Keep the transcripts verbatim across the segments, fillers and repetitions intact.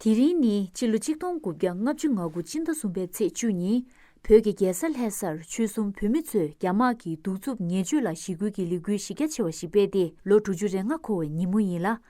དེ་རིང་ནི་ཕྱི་ལོ་ཆིག་སྟོང་དགུ་བརྒྱ་ལྔ་བཅུ་ང་དགུ་སྤྱི་ཟླ་གསུམ་པའི་ཚེས་བཅུ་ཉིན། བོད་ཀྱི་རྒྱལ་ས་ལྷ་སར་ཆོལ་གསུམ་བོད་མི་ཚོས་རྒྱ་དམག་གི་གདུག་རྩུབ་ཉེས་སྤྱོད་ལ་ཞི་རྒོལ་གྱི་ལས་འགུལ་གཞི་རྒྱ་ཆེ་བ་ཞིག་སྤེལ་ཏེ་ལོ་དྲུག་ཅུ་རེ་ལྔ་འཁོར་བའི་ཉིན་མོ་ཡིན་ལ།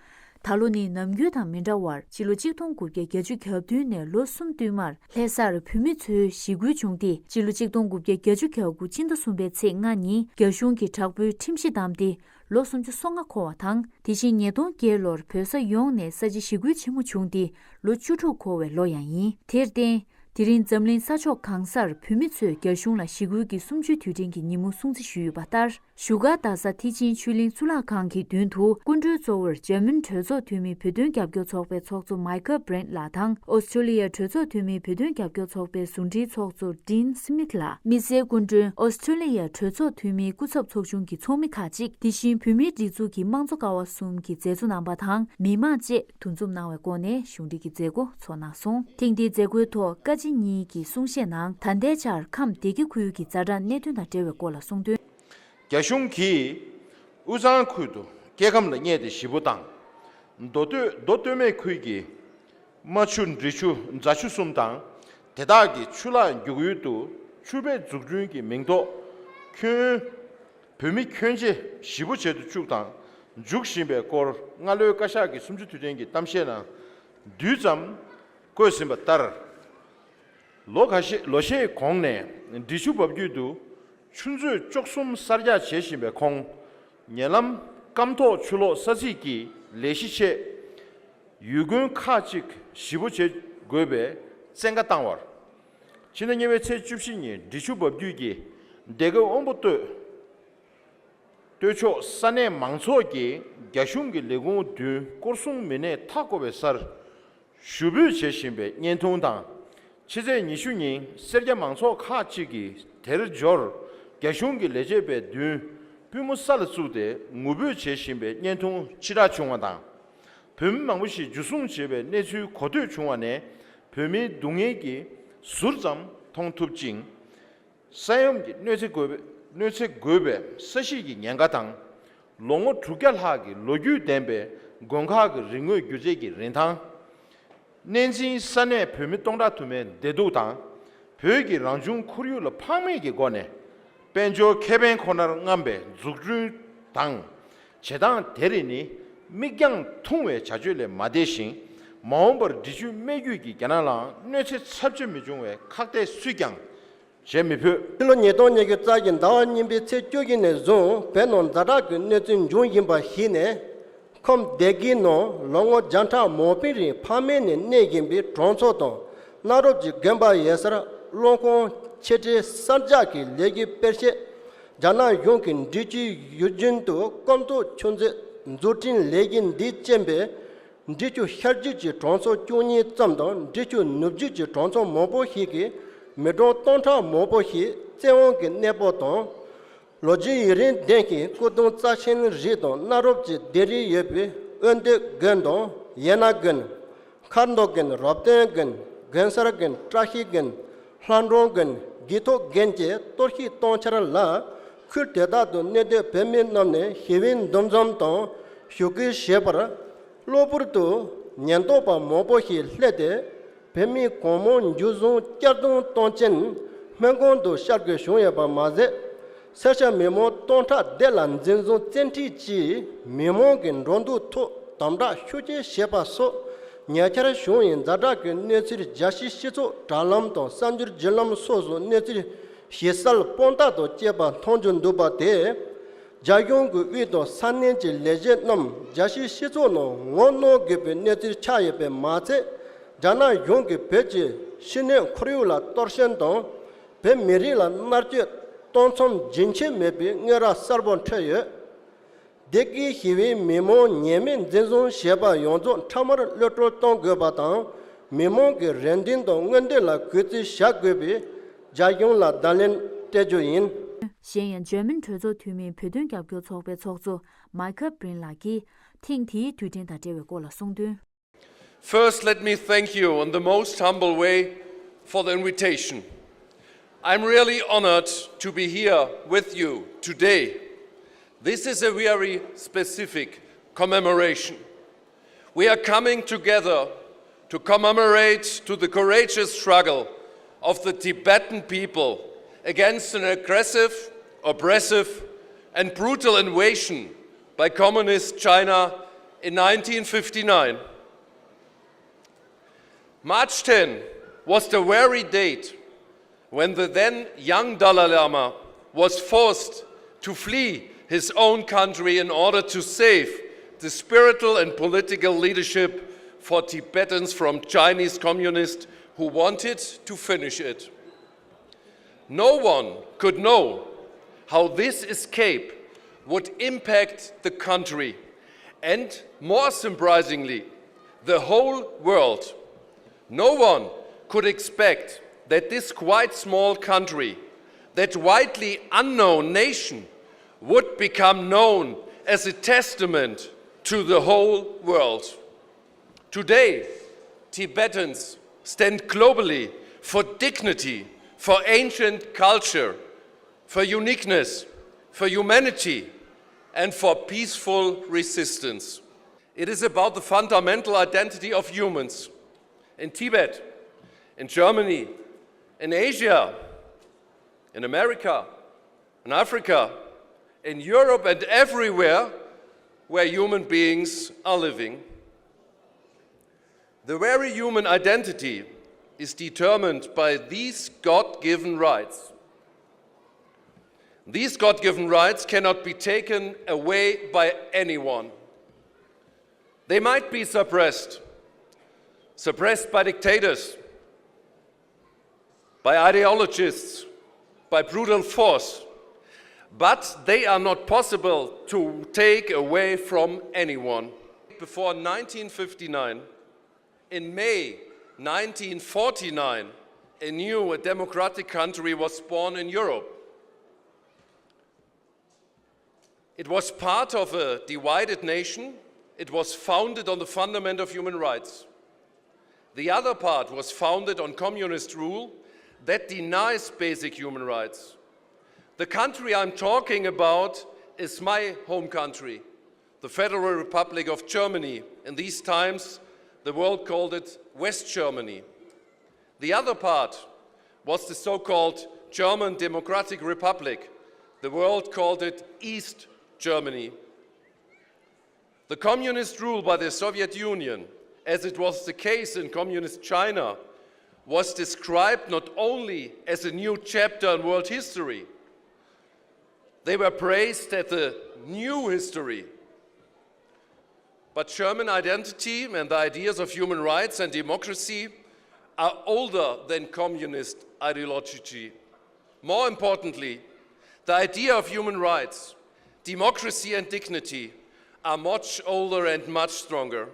ད་ལོ་ནི་ནམ་རྒྱུན་དང་མི་འདྲ་བར་ཕྱི་ལོ་ཆིག་སྟོང་དགུ་བརྒྱ་བརྒྱད་ཅུ་གྱ་བདུན་ནས་ལོ་གསུམ་བསྟུད་མར་ལྷ་སར་བོད་མི་ཚོའི་ཞི་རྒོལ་བྱུང་སྟེ། ཕྱི་ལོ་ཆིག་སྟོང་དགུ་བརྒྱ་བརྒྱད་ཅུ་གྱ་དགུ་སྤྱི་ཟླ་གསུམ་པའི་ཚེས་ལྔ་ཉིན་རྒྱ་གཞུང་གིས་དྲག་པོའི་ཁྲིམས་གཞི་བསྡམས་ཏེ། ལོ་སུམ་ཅུ་སོ་ལྔ་འཁོར་བ་དང་། དེ་བཞིན་ཉིས་སྟོང་བརྒྱད་ལོར་བོད་ས་ཡོངས་ནས་ས་བྱི་ཞི་རྒོལ་ཆེན་མོ་བྱུང་སྟེ། ལོ་བཅུ་དྲུག་འཁོར་བའི་ལོ་ཡང་ཡིན། དེར་བརྟེན། དེ་རིང་འཛམ་གླིང་ས་ཕྱོགས་གང་སར་བོད་མི་ཚོས་རྒྱ་གཞུང་ལ་ཞི་རྒོལ་གྱི་གསུམ་བཅུའི་དུས་དྲན་གྱི་ཉིན་མོ་སྲུང་བརྩི་ཞུས་ཡོད་པ་ལྟར། བཞུགས་སྒར་རྡ་ས་ཐེག་ཆེན་ཆོས་གླིང་གཙུག་ལག་ཁང་གི་མདུན་དུ་སྐུ་མགྲོན་གཙོ་བོར་འཇར་མན་གྲོས་ཚོགས་འཐུས་མི་བོད་དོན་རྒྱབ་སྐྱོར་ཚོགས་པའི་ཚོགས་གཙོ་མཱི་ཁལ་བྷི་རེན་ལགས་དང་། ཨོ་སི་ཁྲུ་ལི་ཡ་གྲོས་ཚོགས་འཐུས་མི་བོད་དོན་རྒྱབ་སྐྱོར་ཚོགས་པའི་ཟུང་འབྲེལ་ཚོགས་གཙོ་ཌིན་སི་མིཐ་ལགས། དམིགས་བསལ་སྐུ་མགྲོན་ཨོ་སི་ཁྲུ་ལི་ཡ་གྲོས་ཚོགས་འཐུས་མིའི་སྐུ་ཚབ་ཚོགས་ཆུང་གི་ཚོགས་མི་ཁག་ཅིག་དེ་བཞིན་བོད་མིའི་སྒྲིག་འཛུགས་ཀྱི་དམངས་གཙོ་ཀ་བ་གསུམ་གྱི་མཛད་གཙོ་རྣམ་པ་དང་མི་མང་བཅས་འདུ་འཛོམས་གནང་བའི་སྒོ་ནས་གཞུང་འབྲེལ་གྱི་མཛད་སྒོ་ཚོགས་གནང་སོང་། ཐེངས་འདིའི་མཛད་སྒོའི་ཐོག་བཀའ་སྤྱི་གཉིས་ཀྱིས་གསུང་བཤད་ནང་། ད་ལྟའི་ཆར་ཁམས་སྡེ་དགེ་ཁུལ་གྱི་ཛ་དྲག་གནད་དོན་དང་འབྲེལ་བའི་སྐོར་ལ་གསུངས་དོན། རྒྱ་གཞུང་གིས་དབུས་གཙང་ཁུལ་དུ་སྐྱེ་ཁམས་ལ་བསྙད་དེ་ཞི་བོ་དང་། མདོ་སྟོད་མདོ་སྟོད་སྨད་ཁུལ་གྱི་རྨ་ཆུ། འབྲི་ཆུ། རྫ་ཆུ་གསུམ་དང་། དེ་དག་གི་ཆུ་ལག་རྒྱུག་ཡུལ་དུ་ཆུ་བེད་འཛུགས་སྐྲུན་གྱི་མིང་ཐོག་ཁྱོན། བོད་མི་ཁྱོན་ཆེ་ཞི་བོ་བྱེད་དུ་བཅུག་དང་འཇུག་བཞིན་པའི་སྐོར་སྔ་ལོའི་བཀའ་ཤག་གི་གསུམ་བཅུ་དུས་དྲན་གྱི་གཏམ་བཤད་ནང་དུས་ཙམ་བཀོད་ཟིན་པ་ལྟར། ལོ་ཁ་ཤས། ལོ་ཤས་གོང་ནས་འབྲི་ཆུ་འབབ་རྒྱུད་དུ་ཆུ་མཛོད་བཅུ་གསུམ་གསར་རྒྱག་བྱེད་བཞིན་པའི་ཁོངས། ཉེ་ལམ་སྐམ་ཐོག་ཆུ་གློག་ས་ཚིགས་ཀྱི་ལས་གཞི་ཆེད། ཡུལ་དགོན་ཁག་ཅིག་ཞི་བོ་བྱེད་དགོས་པའི་བཙན་བཀའ་བཏང་བར། ཕྱི་ཟླ་གཉིས་པའི་ཚེས་བཅུ་བཞི་ཉིན་འབྲི་ཆུ་འབབ་རྒྱུད་ཀྱི་སྡེ་དགེ་དབོན་པོ་སྟོད། སྟོད་ཕྱོགས་ས་གནས་མང་ཚོགས་ཀྱིས་རྒྱ་གཞུང་གི་ལས་ཁུངས་མདུན་སྐོར་སྲུང་མི་སྣས་མཐའ་བསྐོར་བའི་སར་ཞུ་འབོད་བྱེད་བཞིན་པའི་བརྙན་ཐུང་དང་། ཕྱི་ཚེས་ཉི་ཤུ་ཉིན་སེར་སྐྱ་མང་ཚོགས་ཁག་ཅིག་གིས་དལ་འབྱོར་རྒྱ་གཞུང་གི་ལས་བྱེད་པའི་མདུན་པུས་མོ་ས་ལ་བཙུགས་ཏེ་ངུ་འབོད་བྱེད་བཞིན་པའི་བརྙན་ཐུང་ཕྱིར་བསྒྲགས་བྱུང་བ་དང་། བོད་མི་མང་པོ་ཞིག་འཇུ་བཟུང་བྱས་པའི་གནས་ཚུལ་གོ་ཐོས་བྱུང་བ་ནས་བོད་མིའི་སྡུག་བསྔལ་གྱི་ཟུར་ཙམ་མཐོང་ཐུབ་ཅིང་། ས་ཡོམ་གྱི་གནོད་འཚེ་བཀོད་པའི་གནོད་འཚེ་བཀོད་པའི་ས་གཤིས་ཀྱི་ཉེན་ཁ་དང་། ལོ་ངོ་དྲུག་བརྒྱ་ལྷག་གི་ལོ་རྒྱུས་ལྡན་པའི་དགོན་ཁག་གི་རིག་དངོས་སྒྱུ་རྩལ་གྱི་རིན་ཐང་། གནས་འཛིན་ས་གནས་བོད་མི་སྟོང་ཕྲག་དུ་མའི་བདེ་སྡུག་དང་། བོད་ཀྱི་རང་བྱུང་ཁོར་ཡུག་ལ་ཕངས་མེད་ཀྱི་སྒོ་ནས་དཔལ་འབྱོར་ཁེ་ཕན་ཁོ་ནར་རྔམ་པའི་འཛུགས་སྐྲུན་དང་། བྱེད་སྟངས་དེ་རིགས་ནི་མིག་རྒྱང་ཐུང་བའི་བྱ་སྤྱོད་ལས་མ་འདས་ཤིང་། མ་འོངས་པར་འབྲི་ཆུའི་སྨད་རྒྱུད་ཀྱི་རྒྱ་ནག་ལའང་གནོད་འཚེ་ཚབས་ཆེ་མི་འབྱུང་བའི་ཁག་ཐེག་སུས་ཀྱང་། བྱེད་མི་ཕོད། ཕྱི་ལོ་ཉིས་སྟོང་ཉི་ཤུ་རྩ་བཞི་ཟླ་བ་གཉིས་པའི་ཚེས་བཅུ་བཞི་ནས་བཟུང་བོད་ནང་ཛ་དྲག་གི་གནས་ཚུལ་འབྱུང་བཞིན་པ་ཞིག་ནས། ཁམས་སྡེ་དགེའི་ནང་ལོ་ངོ་བརྒྱ་ཕྲག་མང་པོའི་རིང་ཕ་མེས་ནས་གནས་བཞིན་པའི་གྲོང་ཚོ་དང་གནའ་རབས་ཀྱི་དགོན་པ་ཡོད་སར་གློག་ཁང་ཆེ་གྲས་གསར་རྒྱག་གི་ལས་གཞི་སྤེལ་ཆེད། རྒྱ་ནག་གཞུང་གིས་འབྲི་ཆུའི་ཡུལ་རྒྱུན་དུ་སྐམ་ཐོག་ཆུ་མཛོད་འཛུགས་སྐྲུན་ལས་གཞི་འདིས་རྐྱེན་པས། འབྲི་ཆུ་ཤར་རྒྱུད་ཀྱི་གྲོང་ཚོ་བཅུ་གཉིས་ཙམ་དང་འབྲི་ཆུ་ནུབ་རྒྱུད་ཀྱི་གྲོང་ཚོ་མང་པོ་ཞིག་གི་མི་གྲངས་སྟོང་ཕྲག་མང་པོ་ཞིག་བཙན་དབང་གི་གནས་སྤོ་དང་། ལོ་རྒྱུས་ཡུན་རིང་ལྡན་ཞིང་སྐུ་གདུང་རྩ་ཆེན་རིགས་དང་གནའ་རབས་ཀྱི་ལྡེབས་རིས་ཡོད་པའི་དབོན་སྟོད་དགོན་དང་ཡེ་ན་དགོན། མཁར་མདོ་དགོན། རབ་བརྟན་དགོན། དགོན་གསར་དགོན། བཀྲ་ཤིས་དགོན། ལྷ་འབྲོང་དགོན། དགེ་ཐོག་དགོན་བཅས་གཏོར་བཤིག་གཏོང་འཆར་ལ། ཁུལ་དེ་དག་ཏུ་གནས་སྡོད་བོད་མི་རྣམས་ནས་ཞི་བའི་འདུ་འཛོམས་དང་ཞུ་སྐུལ་བྱས་པར། གློ་བུར་དུ་ཉེན་རྟོག་པ་མང་པོ་ཞིག་སླེབས་ཏེ། བོད་མི་གང་མང་འཇུ་བཟུང་གཅར་རྡུང་གཏོང་རྐྱེན། སྨན་ཁང་དུ་བསྐྱལ་དགོས་བྱུང་ཡོད་པ་མ་ཟད། སེར་སྐྱ་མི་མང་སྟོང་ཕྲག་བརྒལ་ལ་འཛིན་བཟུང་བཙན་ཁྲིད་ཀྱིས་མི་མང་གི་འགྲོ་འདུག་ཐོག་དམ་དྲག་ཤུགས་ཆེ་བྱས་པ་སོགས་ཉེ་ཆར་བྱུང་བའི་ཛ་དྲག་གི་གནས་ཚུལ་རྒྱལ་སྤྱིའི་སྤྱི་ཚོགས་དྲ་ལམ་དང་གསར་འགྱུར་བརྒྱུད་ལམ་སོགས་སུ་གནས་ཚུལ་ཞིབ་གསལ་དཔང་རྟགས་དང་བཅས་པ་མཐོང་རྒྱུ་འདུག་པ་དེས། རྒྱ་གཞུང་གི་དབུས་དང་ས་གནས་ཀྱི་ལས་བྱེད་རྣམས་རྒྱལ་སྤྱིའི་སྤྱི་ཚོགས་ནང་ངོ་གནོང་དགོས་པའི་གནས་ཚུལ་ཆགས་ཡོད་པས་མ་ཚད། རྒྱ་ནག་གཞུང་གིས་བོད་ཀྱི་ཕྱི་སྣོད་ཁོར་ཡུག་ལ་གཏོར་སྐྱོན་དང་། བོད་མི་རིགས་ལ་མནར་གཅོད་གཏོང་མཚམས་རྒྱུན་ཆད་མེད་པའི་དངོས་ར་གསལ་པོ་འཕྲོད་ཡོད། སྡེ་དགེའི་ཞི་བའི་མི་མང་ཉེས་མེད་འཛིན་བཟུང་བྱས་པ་ཡོངས་རྫོགས་འཕྲལ་མར་གློད་བཀྲོལ་གཏོང་དགོས་པ་དང་། མི་མང་གི་རེ་འདུན་དང་མངོན་འདོད་ལ་གུས་བརྩི་བྱ་དགོས་པའི་རྒྱ་གཞུང་ལ་བརྡ་ལན་སྤྲད་རྒྱུ་ཡིན། གཞན་ཡང་འཇར་མན་གྲོས་ཚོགས་འཐུས་མིའི་བོད་དོན་རྒྱབ་སྐྱོར་ཚོགས་པའི་ཚོགས་གཙོ་མཱི་ཁལ་བྷི་རིན་ལགས་ཀྱིས་ཐེངས་དེའི་དུས་དྲན་དང་འབྲེལ་བའི་སྐོར་ལ་གསུངས་དོན། First, let me thank you in the most humble way for the invitation. I'm really honored to be here with you today. This is a very specific commemoration. We are coming together to commemorate to the courageous struggle of the Tibetan people against an aggressive, oppressive, and brutal invasion by communist China in nineteen fifty-nine. March ten was the very date when the then young Dalai Lama was forced to flee his own country in order to save the spiritual and political leadership for Tibetans from Chinese communists who wanted to finish it. No one could know how this escape would impact the country and, more surprisingly, the whole world. No one could expect that this quite small country, that widely unknown nation, would become known as a testament to the whole world. Today, Tibetans stand globally for dignity, for ancient culture, for uniqueness, for humanity, and for peaceful resistance. It is about the fundamental identity of humans in Tibet, in Germany, in Asia, in America, in Africa, in Europe, and everywhere where human beings are living. The very human identity is determined by these God given rights. These God given rights cannot be taken away by anyone. They might be suppressed, suppressed by dictators, by ideologists, by brutal force, but they are not possible to take away from anyone. Before nineteen fifty-nine, in May nineteen forty-nine, a new, a democratic country was born in Europe. It was part of a divided nation. It was founded on the fundament of human rights. The other part was founded on communist rule that denies basic human rights. The country I'm talking about is my home country, the Federal Republic of Germany. In these times, the world called it West Germany. The other part was the so called German Democratic Republic. The world called it East Germany. The communist rule by the Soviet Union, as it was the case in communist China, was described not only as a new chapter in world history, they were praised as a new history. But German identity and the ideas of human rights and democracy are older than communist ideology. More importantly, the idea of human rights, democracy, and dignity are much older and much stronger.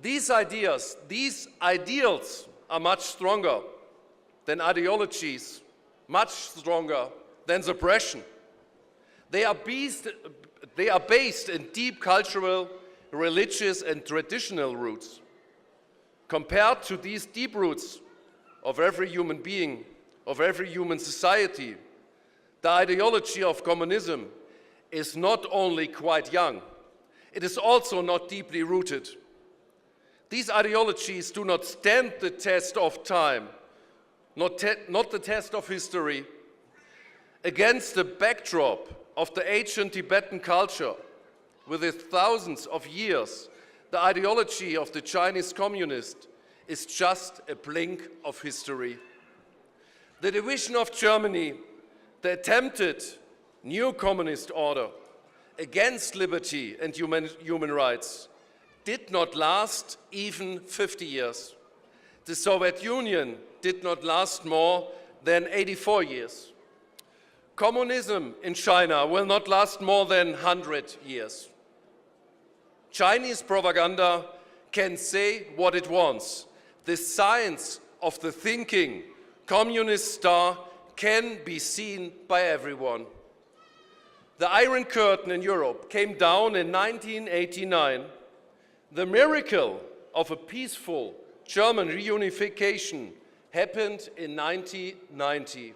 These ideas, these ideals are much stronger than ideologies, much stronger than suppression. They are based, they are based in deep cultural, religious, and traditional roots. Compared to these deep roots of every human being, of every human society, the ideology of communism is not only quite young, it is also not deeply rooted. These ideologies do not stand the test of time, not, te- not the test of history. Against the backdrop of the ancient Tibetan culture, with its thousands of years, the ideology of the Chinese communist is just a blink of history. The division of Germany, the attempted new communist order against liberty and human, human rights, did not last even fifty years. The Soviet Union did not last more than eighty-four years. Communism in China will not last more than one hundred years. Chinese propaganda can say what it wants. The science of the thinking communist star can be seen by everyone. The Iron Curtain in Europe came down in nineteen eighty-nine. The miracle of a peaceful German reunification happened in nineteen ninety.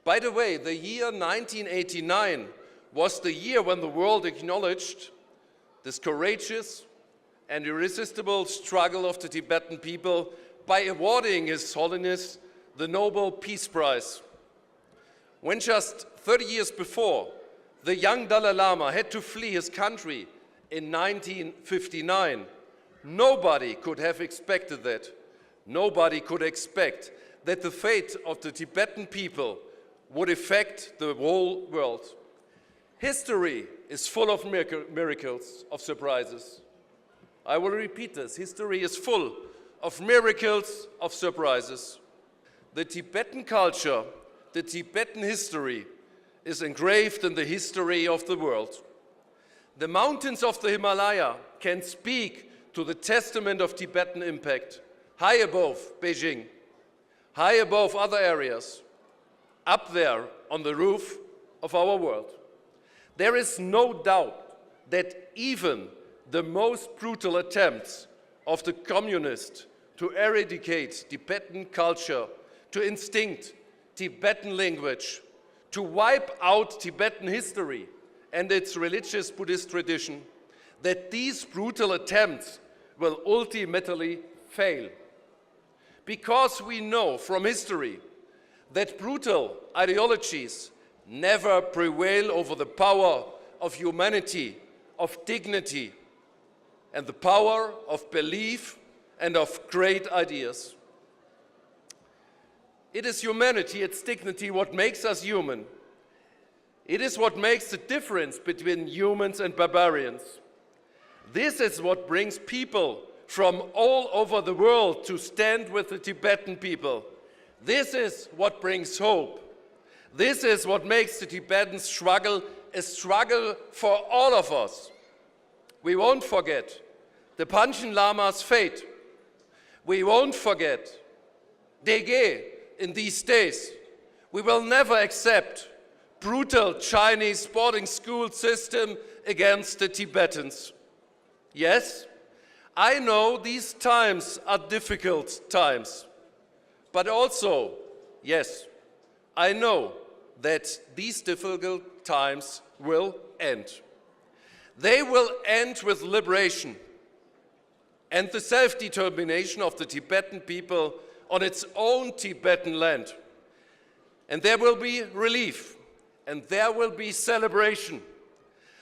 By the way, the year nineteen eighty-nine was the year when the world acknowledged this courageous, and irresistible struggle of the Tibetan people by awarding His Holiness the Nobel Peace Prize. When just thirty years before, the young Dalai Lama had to flee his country in nineteen fifty-nine, nobody could have expected that. Nobody could expect that the fate of the Tibetan people would affect the whole world. History is full of miracle- miracles, of surprises. I will repeat this. History is full of miracles, of surprises. The Tibetan culture, the Tibetan history is engraved in the history of the world. The mountains of the Himalaya can speak to the testament of Tibetan impact, high above Beijing, high above other areas, up there on the roof of our world. There is no doubt that even the most brutal attempts of the communists to eradicate Tibetan culture, to extinct Tibetan language, to wipe out Tibetan history and its religious Buddhist tradition, that these brutal attempts will ultimately fail. Because we know from history that brutal ideologies never prevail over the power of humanity, of dignity, and the power of belief and of great ideas. It is humanity, it's dignity, what makes us human. It is what makes the difference between humans and barbarians. This is what brings people from all over the world to stand with the Tibetan people. This is what brings hope. This is what makes the Tibetan struggle a struggle for all of us. We won't forget the Panchen Lama's fate. We won't forget Dege in these days. We will never accept brutal Chinese boarding school system against the Tibetans. Yes, I know these times are difficult times, but also, yes, I know that these difficult times will end. They will end with liberation and the self-determination of the Tibetan people on its own Tibetan land. And there will be relief, and there will be celebration.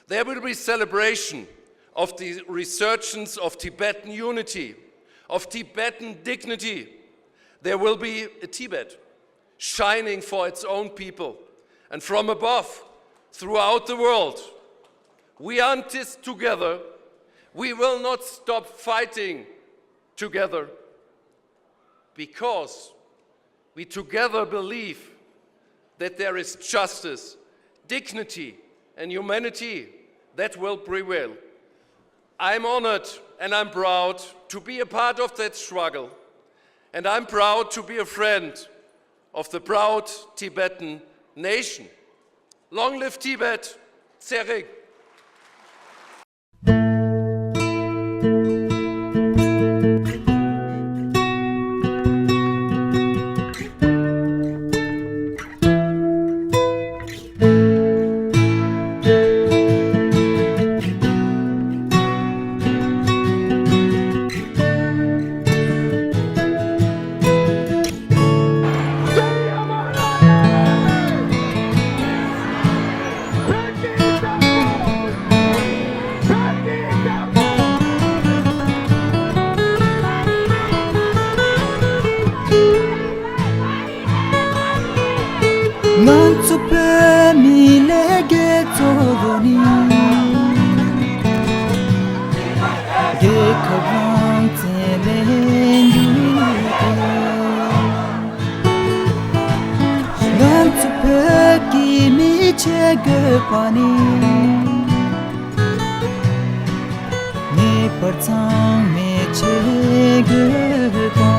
There will be celebration of the resurgence of Tibetan unity, of Tibetan dignity. There will be a Tibet shining for its own people. And from above, throughout the world, we aren't just together. We will not stop fighting together because we together believe that there is justice, dignity, and humanity that will prevail. I'm honored and I'm proud to be a part of that struggle. And I'm proud to be a friend of the proud Tibetan nation. Long live Tibet! Tshering! ང་ཚོ་བོད་མི་ལས་རྒྱལ་གཙོ་བོ་ནི། རྒྱལ་ཁབ་རང་བཙན་ལེན་རྒྱུ་དང་། ང་ཚོ་བོད་ཀྱི་མི་བྱེད་དགོས་པ་ནི། ངེས་པར་ཚང་མས་བྱེད་དགོས་པ།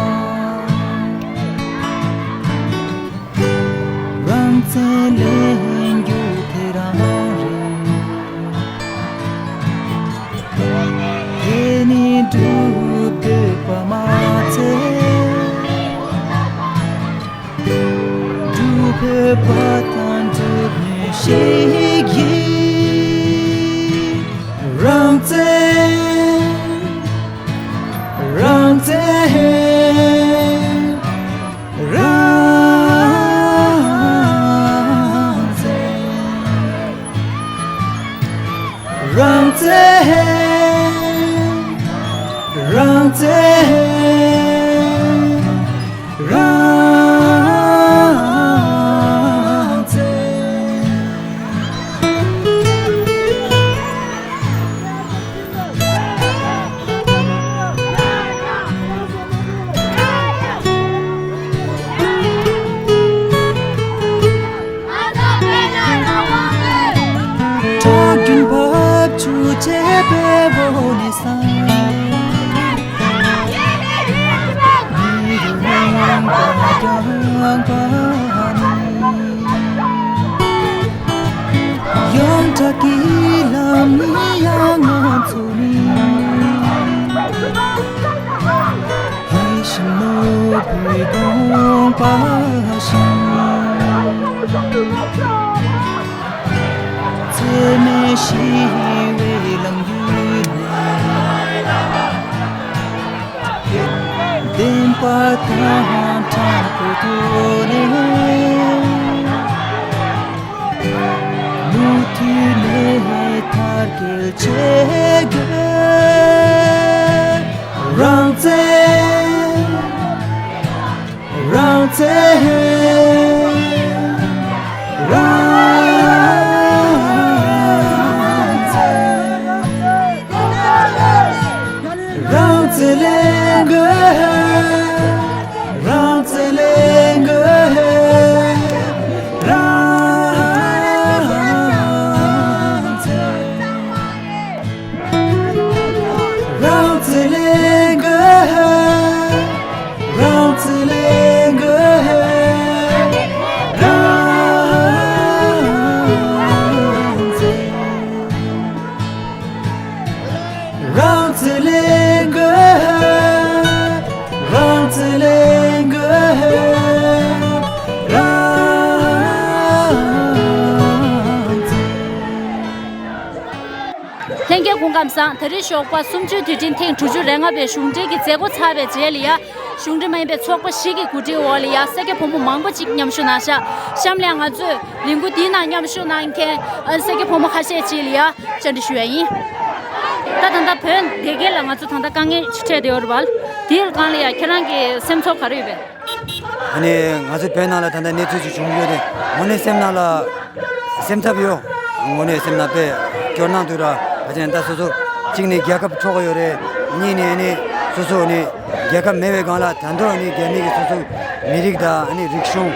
རང་བཙན་ལེན་རྒྱུ་དེ་རང་རེད། དེ་ནི་སྒྲུབ་དགོས་པ་མ་ཚད། སྒྲུབ་ཕོད་པ་དང་སྒྲུབ་ནུས་ཤིག་ཡིན། རང་བཙན། བཙན། རང་བཙན། རང་བཙན། རང་བཙན། རང་བཙན། ཁྲག་རྒྱུན་བབས་ཆུ་བཅས་པའི་འོག་ནས་སངས། མི་རིགས་རང་དབང་དང་རྒྱལ་བ་རྒྱལ་བ་ནི། ཡོངས་གྲགས་ཀྱི་ལམ་ནི་ཡང་ང་ཚོ་ནི། ཡིད་བཞིན་ནོར་བུའི་དགོངས་པ་བཞིན། འཚེ་མེད་ཞི་བའི་ལམ་བརྒྱུད་ནས། བདེན་པ་དང་དྲང་པོའི་ཐོག་ནས། མུ་མཐུད་ནས་དར་རྒྱས་བྱེད་དགོས། རང་བཙན། རང་བཙན། རང་བཙན། རང་བཙན་ལེན་དགོས། རང་བཙན་ལེན་དགོས། རང་བཙན། རང་བཙན་ལེན་དགོས། རང་བཙན་ལེན་དགོས། རང་བཙན། རང་བཙན་ལེན་དགོས། རང་བཙན་ལེན་དགོས། རང་བཙན། ལྷན་རྒྱས་སྐུ་ཁམས་བཟང་། ད་རེས་ཞོགས་པ་གསུམ་བཅུའི་དུས་དྲན་ཐེངས་དྲུག་ཅུ་རེ་ལྔ་པའི་གཞུང་འབྲེལ་གྱི་མཛད་སྒོ་ཚར་བའི་རྗེས་ལ་ཡ། གཞུང་འབྲེལ་མ་ཡིན་པའི་ཚོགས་པ་བཞི་གི་གོ་སྒྲིག་འོག་ལ་ཡ། ས་སྐྱ་བུ་མོ་མང་པོ་ཅིག་མཉམ་ཞུགས་གནང་ཤག་གཤམ་ལ་ཡ་ང་ཚོས་ལས་འགུལ་འདིའི་ནང་མཉམ་ཞུགས་གནང་མཁན་ཨ་ས་སྐྱ་བུ་མོ་ཁ་ཤས་ཅིག་ལ་ཡ་བཅར་འདྲི་ཞུ་ཡ་ཡིན། ད་ད་ལྟ་བོད་སྡེ་དགེ་ལ་ང་ཚོ་ད་ལྟ་དཀའ་ངལ་ཅིག་འཕྲད་བསྡད་ཡོད་རེད་པ། དེའི་སྒང་ལ་ཡ་ཁྱེད་རང་གི་སེམས་ཚོར་ག་རེ་ཡོད་པས། ཨ་ནི་ང་ཚོའི་བོད་ནང་ལ་ད་ལྟ་གནས་ཚུལ་ཅིག་བྱུང་ཡོད་དེ། དངོས་གནས་སེམས་ནང་ལ་སེམས་འཚབ་ཡོད། དངོས་གནས་སེམས་ནང་དཔེ་སྐྱོ་སྣང་འདུག་ར། ད་ཅི་ནས་ད་སོ་སོ་གཅིག་ནས་རྒྱལ་ཁབ་འཕྲོག་གི་ཡོད་རེད། གཉིས་ནས་ཨ་ནི་སོ་སོ་ནས་རྒྱལ་ཁབ་མེད་པའི་སྒང་ལ་ད་དུང་ཨ་ནི་རྒྱ་མི་གིས་སོ་སོ་མི་རིགས་དང་ཨ་ནི་རིག་གཞུང་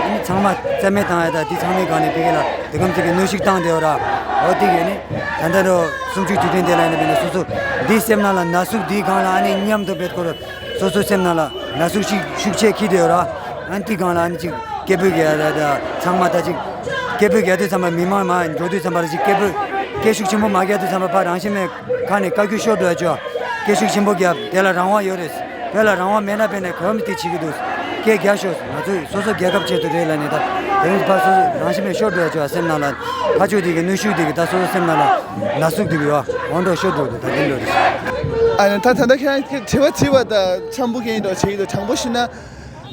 ཨ་ནི་ཚང་མ་རྩ་མེད་བཏང་ཡ་ད་འདི་ཚང་མའི་སྒང་ནས་ཕ་གི་ལ་དེ་གམ་ཚིག་གི་གནོན་ཤུགས་བཏང་བསྡད་ཡོད་ར། འོ་དེ་གི་ཨ་ནི་ད་ལྟ་རུ་གསུམ་བཅུའི་དུས་དྲན་དེ་ལ་ཨ་ནི་ཕ་གི་སོ་སོ་འདི་སེམས་ནང་ལ་ན་ཟུག་འདིའི་སྒང་ལ་ཨ་ནི་མཉམ་དུ་བེད་སྐོར། སོ་སོའི་སེམས་ནང་ལ་ན་ཟུག་ཤུགས་ཤུགས་ཆེ་འཁྱེར་བསྡད་ཡོད་ར། ཨ་ནི་དེའི་སྒང་ལ་ཨ་ནི་ཅིག་སྐད་འབོད་རྒྱག་ཡ་ད་ཚང་མ་ད་ཅིག་སྐད་འབོད་རྒྱག་དུས་ཙམ་པ་མི་མང་མར་འགྲོ་དུས་ཙམ་པ་ལ་ཅིག་སྐད་འབོད་སྐད་ཤུགས་ཆེན་པོ་མ་རྒྱག་དུས་ཙམ་པ་ཕར་རང་ཤི་མེད་ཁ་ནས་བཀའ་བཀྱོན་ཤོར་འགྲོ་ཡ་ཅོ། སྐད་ཤུགས་ཆེན་པོ་རྒྱབ་དེ་ལ་རང་དབང་ཡོད་རེད། བོད་ལ་རང་དབང་མེད་ན་དཔེར་ན་གོམས་དེ་བྱེད་ཀྱི་འདུག་སྐད་རྒྱག་ཤོག་ང་ཚོས་སོ་སོ་རྒྱལ་ཁབ་ཆེད་དུ་རེད་ལབ་ནས་ད་དེ་རིང་ཕར་སོ་སོ་རང་ཤི་མེད་ཤོར་འགྲོ་ཡ་ཅོ་སེམས་ནང་ལ་ཕར་ཕྱོགས་དེ་གི་གནོན་ཤུགས་དེ་གི་ད་སོ་སོ་སེམས་ནང་ལ་ན་ཟུག་དེ་གི་ཡོད་འོང་འགྲོ་ཤོར་འགྲོ་འདུག་ད་དེ་འགྲོ་རེད། ཨ་ནི་ད་ད་ལྟ་ཁྱེད་རང་དྲི་བ་དྲིས་པ་དང་འཆམ་པོ་སྐད་འགྲོ་བྱེད་ཀྱི་འདུག་དྲང་པོ་ཞུས་ན།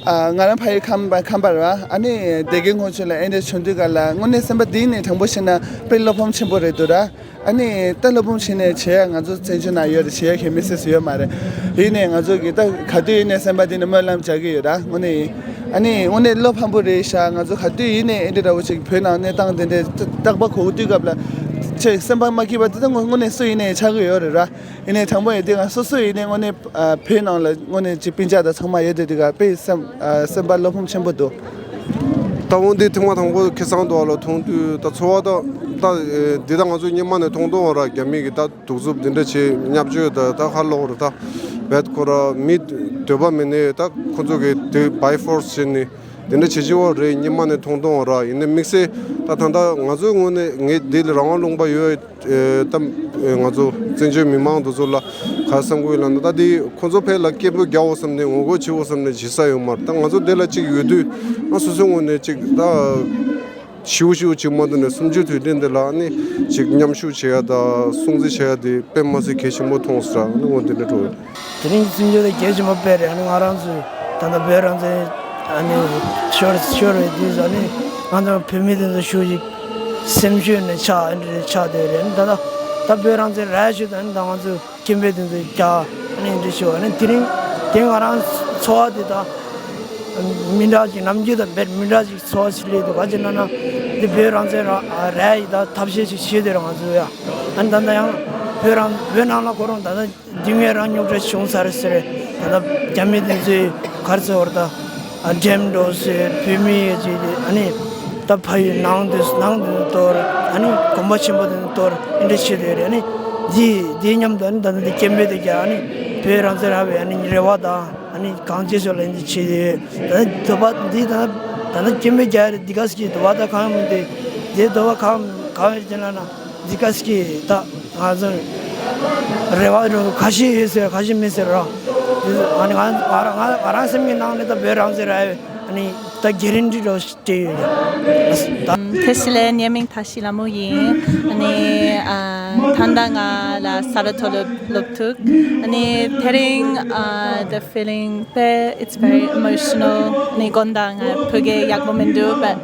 ཨ། ང་རང་ཕ་ཡུལ་ཁམས་པ་ཁམས་པ་རེད་བ། ཨ་ནི་སྡེ་དགེ་ཁོང་ཚོ་ལ་ཨེ་འདྲ་བྱུང་དུས་ག་ལ་དངོས་གནས་སེམས་པ་འདི་ནས་དྲང་པོ་བཤད་ན་དཔེ་བློ་ཕམ་ཆེན་པོ་རེད་འདུག་ར། ཨ་ནི་ད་བློ་ཕམ་བྱས་ནས་བྱེད་ཡ་ང་ཚོ་བཙན་བྱོལ་ནང་ཡོད་རེད་བྱེད་ཡ་གལ་མི་སྲིད་སུ་ཡོད་མ་རེད། ཡིན་ནའི་ང་ཚོ་གི་ད་ག་དུས་ཡིན་ནའི་སེམས་པ་འདི་ནས་སྨོན་ལམ་རྒྱག་གི་ཡོད་ར་དངོས་གནས་ཡིན། ཨ་ནི་དངོས་གནས་བློ་ཕམ་པོ་རེད་ཤག་ང་ཚོ་ག་དུས་ཡིན་ནའི་ཨེ་འདྲ་འདྲ་བོ་ཅིག་བོད་ནང་གནས་སྟངས་འདི་འདྲའི་རྟག་པ་གོ་དུས་སྐབས་ལ་ཆེས་སེམས་པ་མ་སྐྱིད་པ་འདི་ད་དངོས་གནས་སུ་ཡིན་ནའི་ཆགས་ཀྱི་ཡོད་རེད་ར། ཡིན་ནའི་དྲང་པོ་ཡིན་དུས་ང་སོ་སོ་ཡིན་ནའི་དངོས་གནས། ཨ། བོད་ནང་ལ་དངོས་གནས་ཀྱི་སྤུན་ཀྱག་དང་ཚང་མ་ཡོད་དེ་དུས་ཀ་དཔེ་སེམས་ཨ། སེམས་པ་བློ་ཕམ་ཆེན་པོ་འདུག་ད་འོ་འདི་ཐེངས་མ་དང་པོ་ཁེ་སང་དུ་བ་ལ་མཐོང་དུས་ད་ཚོར་བ་ད་ད་འདི་ད་ང་ཚོ་སྔོན་མ་ནས་མཐོང་མཐོང་བ་ར་རྒྱ་མི་གི་ད་གདུག་རྩུབ་འདི་འདྲ་བྱེད་བརྙས་བཅོས་ད་ད་ཧ་ལོག་ར་ད་བེད་ཁོ་ར་མི་འདོད་པ་མེད་ནས་ད་ཁོ་ཚོ་གི་དེ་by force་བྱས་ནས་འདི་འདྲ་བྱེད་ཀྱི་བ་རེད་སྔོན་མ་ནས་མཐོང་མཐོང་བ་ར་ཡིན་ནའི་དམིགས་བསལ་ད་ད་ད་ང་ཚོའི་ངོས་ནས་ངས་འདི་ལ་རང་དབང་ལུང་པ་ཡོད། ཨེ། ད་ཨེ། ང་ཚོ་བཙན་བྱོལ་མི་མང་དེ་ཚོ་ལ་ག་བསམ་གི་ཡོད་ལབ་ན་ད་དེ་ཁོ་ཚོ་ཕར་ལ་སྐད་འབོད་རྒྱག་འོ་བསམ་ནས་ངོ་རྒོལ་བྱེད་འོ་བསམ་ནས་བྱེད་ས་ཡོད་མ་རེད། ད་ང་ཚོ་དེ་ལ་གཅིག་ཡོད་དུས་ང་སོ་སོའི་ངོས་ནས་གཅིག་ད་ ཞིའུ་ཞིའུ་ཅིག་མ་འདུག་ནས་གསུམ་བཅུའི་དུས་དྲན་འདི་ལ་ཨ་ནི་ཅིག་མཉམ་ཞུགས་བྱེད་ཡ་དང་སྲུང་བརྩི་བྱེད་ཡ་དེ་དཔེ་མ་སྲིད་གལ་ཆེན་པོ་མཐོང་སོང་། ཨ་ནི་འོ་འདི་འདྲ་འགྲོ། དེ་རིང་གསུམ་བཅུ་དེ་གལ་ཆེན་པོ་དཔེ་རེད། ཨ་ནི་ང་རང་ཚོས་ད་ལྟ་བོད་རང་བཙན་ཨ་ནི་ཤོར་ཤོར་བའི་དུས་སུ་ཨ་ནི་ང་ཚོ་བོད་མི་དེ་ཚོ་ཞུ་ཞིག་སེམས་ཤུགས་ནས་ཆགས་ཨ་ནི་ཆགས་བསྡད་རེད། ཨ་ནི་ད་ལྟ་ད་བོད་རང་བཙན་རག་ཞུ་དང་ཨ་ནི་ད་ང་ཚོ་སྐད་འབོད་དེ་ཚོ་རྒྱག་ཨ་ནི་འདི་ཞུ་ཨ་ནི་དེ་རིང་དེ་ང་རང་ཚོར་བ་དེ་ད་མི་འདྲ་ཅིག་ནམ་རྒྱུན་དང་དཔེ་མི་འདྲ་ཅིག་ཚོར་སྲིད་ལས་འདུག་ག་ཅི་ན་ན་འདི་བོད་རང་བཙན་ར་ར་ཡི་ད་ཐབས་ཤེས་ཤིག་བྱེད་དེ་ར་ང་ཚོ་ཡ་ཨ་ནི་ད་ལྟ་ཡང་བོད་རང་བོད་ནང་ལ་ཁོ་རང་ད་ལྟ་འདི་ངས་རང་རྙོག་དྲ་བྱུང་ཚར་ཟེར་ད་ལྟ་རྒྱ་མི་དེ་ཚོས་གར་ཚེ་བར་ད་འགྲེམས་འགྲོ་ཟེར་བོད་མི་ཡི་ཅིག་ཨ་ནི་ད་ཕ་ཡུལ་ནང་དུ་ནང་དུ་གཏོར་ཨ་ནི་དགོན་པ་ཆེན་པོ་དེ་གཏོར་ཨེ་འདྲ་བྱེད་དེ་རེད། ཨ་ནི་འདི་འདི་མཉམ་དུ་ཨ་ནི་ད་ལྟ་འདི་སྐད་འབོད་དེ་རྒྱག་ཨ་ནི་བོད་རང་བཙན་རག་པའི་ཨ་ནི་རེ་བ་དང་ཨ་ནི་གང་ཅི་ཞོར་ལ་འདི་བྱེད་དེ་ད་ལྟ་འདོད་པ་འདི་ད་ལྟ་ད་ལྟ་སྐད་འབོད་རྒྱག་རེད། འདི་ག་སྐྱིད་འདོད་པ་ད་གང་མི་འདི་འདི་འདོད་པ་གང་གང་ཡོད་ཅེ་ན་ན་འདི་ག་སྐྱིད་ད་ང་ཚོ་རེ་བ་རུ་ཁ་ཤས་ཡོད་ཟེར་ཁ་ཤས་མེད་ཟེར་རོ། འདི་ཨ་ནི་ང་ང་རང་ང་ང་རང་སེམས་ཀྱི་ནང་ནས་ད་བོད་རང་བཙན་རག་ཡོད་ཨ་ནི་ད་གྷེ་རན་ཊི་རོ། ཨ། ཐེ་ཤི་ལེ། ངའི་མིང་ཐ་ཤི་ལ་མོ་ཡིན། ཨ་ནི་ཨ་ད་ལྟ་ང་ལ་ས་ར་མཐོ་སློབ་སློབ་ཐུག་ཨ་ནི་དེ་རིང་ཨ་the feeling དཔེ་it's very emotional. ཨ་ནི་དགོང་དག་ང་ཕ་གི་ཡག་པོ་མི་འདུག but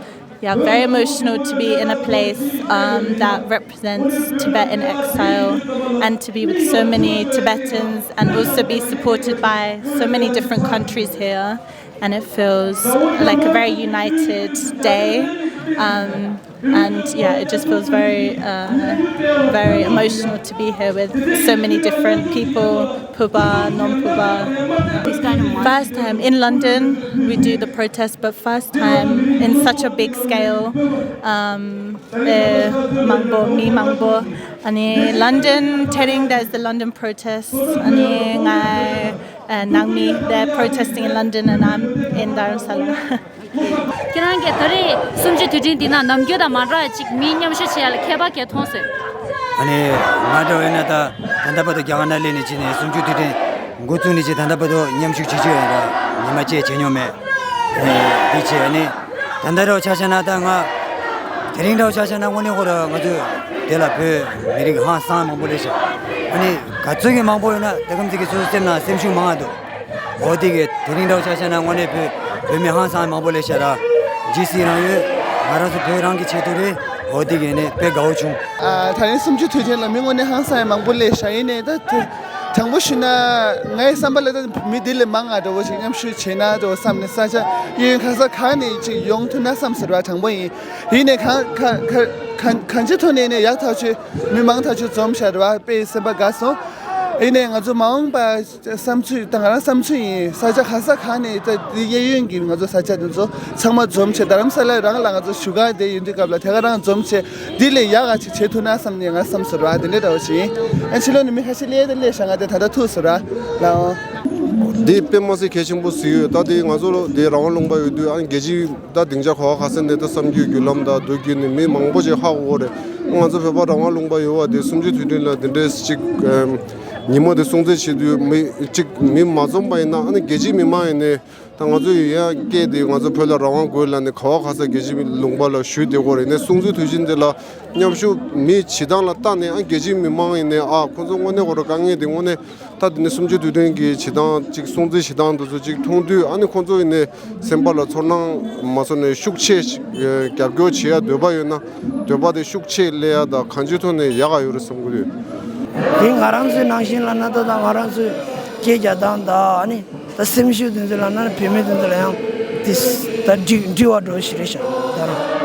yeah, very emotional to be in a place um, that represents Tibet in exile and to be with so many Tibetans and also be supported by so many different countries here. And it feels like a very united day. Um, and yeah, it just feels very, uh, very emotional to be here with so many different people, Phoba, non-Phoba. This kind of first time in London, we do the protest, but first time in such a big scale. Um, uh, མང་པོ་མི་མང་པོ། ཨ་ནི་London དེ་རིང་there's the London protests. ཨ་ནི་ང་ཨ་ནང་མི་they're protesting in London and I'm in Dharamsala. ཁྱེད་རང་གིས་ད་རེས་གསུམ་བཅུའི་དུས་དྲན་འདི་ན་ནམ་རྒྱུན་དང་མ་འདྲ་བ་ཅིག་མི་མཉམ་ཞུགས་བྱེད་ཡ་ལ་ཁྱད་པར་ག་མཐོང་སོང་། ཨ་ནི་ང་འདྲ་བ་ཡིན་ན་ད་ད་ལྟ་བར་དུ་རྒྱ་གར་ནང་སླེབས་ནས་བྱས་ནས་གསུམ་བཅུའི་དུས་དྲན་འགོ་བཙུགས་ནས་བྱས་ད་ལྟ་བར་དུ་མཉམ་ཞུགས་བྱེད་ཀྱི་ཡོད་ར། ཉི་མ་གཅིག་བྱེད་མྱོང་མེད། ཨ་ནི་འདི་བྱས་ཨ་ནི་ད་ལྟ་རུ་ཆ་བཞག་ན་ད་ང་དེ་རིང་འདྲ་བོ་ཆ་བཞག་ན་དངོས་གནས་ཁོ་ར་ང་ཚོས་དེ་ལ་བོད་མི་རིགས་ཧང་སང་མང་པོ་སླེབས་ཤག་ཨ་ནི་ག་ཚོད་ཀྱི་མང་པོ་ཡོད་ན་དེ་གམ་ཚིག་གི་ཚོའི་སེམས་ནང་སེམས་ཤུགས་མང་ང་འདུག་འོ་དེ་གི་དེ་རིང་འདྲ་བོ་ཆ་བཞག་ན་དངོས་གནས་བོད་བོད་མི་ཧང་སང་མང་པོ་སླེབས་ཤག་ར། ཇི་སྲིད་རང་ཡོད་ང་རང་ཚོ་བོད་རང་གི་ཆེད་དུ་རེད། འོ་དེ་གི་ནི་དཔེ་དགའ་བོ་བྱུང་། ཨ་ད་རིང་གསུམ་བཅུའི་དུས་དྲན་ལ་མི་དངོས་གནས་ཧང་སང་མང་པོ་སླེབས་ཤག་ཡིན་ནའི་ད་དེ་དྲང་པོ་ཞུས་ན་ངའི་བསམ་པ་ལ་ད་མི་དེ་ལས་མང་ང་འདྲ་བོ་ཞིག་མཉམ་ཞུགས་བྱས་ན་འདྲ་བོ་བསམ་ནས་ས་ཆ་གཡས་གཡོན་ག་ས་ག་ནས་ཅིག་ཡོང་ཐུབ་ན་བསམ་ཟེར་བ་དྲང་པོ་ཡིན། ཡིན་ནའི་གང་ག་ག་གང་གང་ཅི་ཐོག་ནས་ནས་ཡག་ཐག་ཆོད་མི་མང་ཐག་ཆོད་འཛོམས་ཤག་རེད་བ། དཔེ་སེམས་པ་དགའ་སོང་། ཡིན་ནའི་ང་ཚོ་མ་འོངས་པ་བསམ་ཚུལ་ད་ང་རང་བསམ་ཚུལ་ཡིན། ས་ཆ་ག་ས་ག་ནས་ད་འདི་གཡས་གཡོན་གྱི་ང་ཚོ་ས་ཆ་དེ་ཚོ་ཚང་མ་འཛོམས་བྱས་རྡ་རམ་ས་ལ་རང་ལ་ང་ཚོ་བཞུགས་སྒར་དེ་ཡིན་དུས་སྐབས་ལ་དེ་ག་རང་འཛོམས་བྱས་འདི་ལས་ཡག་ག་ཅིག་བྱེད་ཐུབ་ན་བསམ་ནས་ང་བསམ་སོང་ར། དེ་འདྲ་འདྲ་བོ་ཞིག་ཡིན། ཨ་ཕྱི་ལོགས་ནས་མི་ཁ་ཤས་སླེབས་དང་སླེབས་ཤག་ང་དེ་ད་ལྟ་ཐུག་སོང་ར་ལའོ། འདི་དཔེ་མ་སྲིད་གལ་ཆེན་པོ་ཟིག་ཡོད། ད་དེ་ང་ཚོ་ལོ་དེ་རང་དབང་ལུང་པ་ཡོད་དུས་ཨ་ནི་རྒྱལ་སྤྱིའི་ད་སྡིངས་ཆ་ག་བ་ག་ས་ནས་ད་བསམ་རྒྱུའི་བརྒྱུད་ལམ་དང་མདོ་བརྒྱུད་ནས་མི་མང་པོ་ཞིག་ཧ་གོ་གི་རེད། ང་ཚོ་བོད་པ་རང་དབང་ལུང་པ་ཡོད་པ་དེ་གསུམ་བཅུའི་དུས་དྲན་ལ་དེ་འདྲའི་ཅིག་ཉིན་མོ་དེ་སྲུང་བརྩི་བྱེད་དུས་མི་ཅིག་མི་མ་འཛོམས་པ་ཡིན་ན་ཨ་ནི་རྒྱལ་སྤྱིའི་མི་མང་ཡིན་ནའི་ད་ང་ཚོ་ཡོད་ཡ་སྐད་དེ་ང་ཚོ་བོད་ལ་རང་དབང་དགོས་ལབ་ནས་ག་བ་ག་ས་རྒྱལ་སྤྱིའི་ལུང་པ་ལ་ཞུས་བསྡད་ཀྱི་ཡོད་རེད། ནས་སྲུང་བརྩི་དུས་ཆེན་དེ་ལ་མཉམ་ཞུགས་མི་བྱེད་སྟངས་ལ་བལྟས་ནས་ཨ་རྒྱལ་སྤྱིའི་མི་མང་ཡིན་ནའི་ཨ་ཁོང་ཚོ་དངོས་གནས་ཁོ་རང་དཀའ་ངལ་དེ་དངོས་གནས། ད་དེ་ནས་གསུམ་བཅུའི་དུས་དྲན་གྱི་བྱེད་སྟངས་ཅིག་སྲུང་བརྩི་བྱེད་སྟངས་དེ་ཚོ་ཅིག་མཐོང་དུས་ཨ་ནི་ཁོང་ཚོ་ཡིན་ནའི་སེམས་པ་ལ་ཚོར་སྣང་མ་ཚོར་ནས་ཤུགས་ཆེ་ཞིག་རྒྱབ་སྐྱོར་བྱེད་ཡ་འདོད་པ་ཡོད་ན་འདོད་པ་དེ་ཤུགས་ཆེ་སླེབས་ཡ་དང་གང་ཅིའི་ཐོག་ནས་ཡག་ག་ཡོད་རེད་བསམ་གྱི་ཡོད། དེ་ང་རང་ཚོའི་ནང་བཞིན་ལབ་ན་ད་ད་ང་རང་ཚོའི་སྐད་རྒྱག་སྟངས་དང་ཨ་ནི་ད་སེམས་ཤུགས་དེ་ཚོ་ལབ་ན་བུད་མེད་དེ་ཚོ་ལ་ཡང་དེ་ད་འགྲིག་འགྲིག་པ་འདྲ་ཞིག་རེད་ཤག་ད་རུང་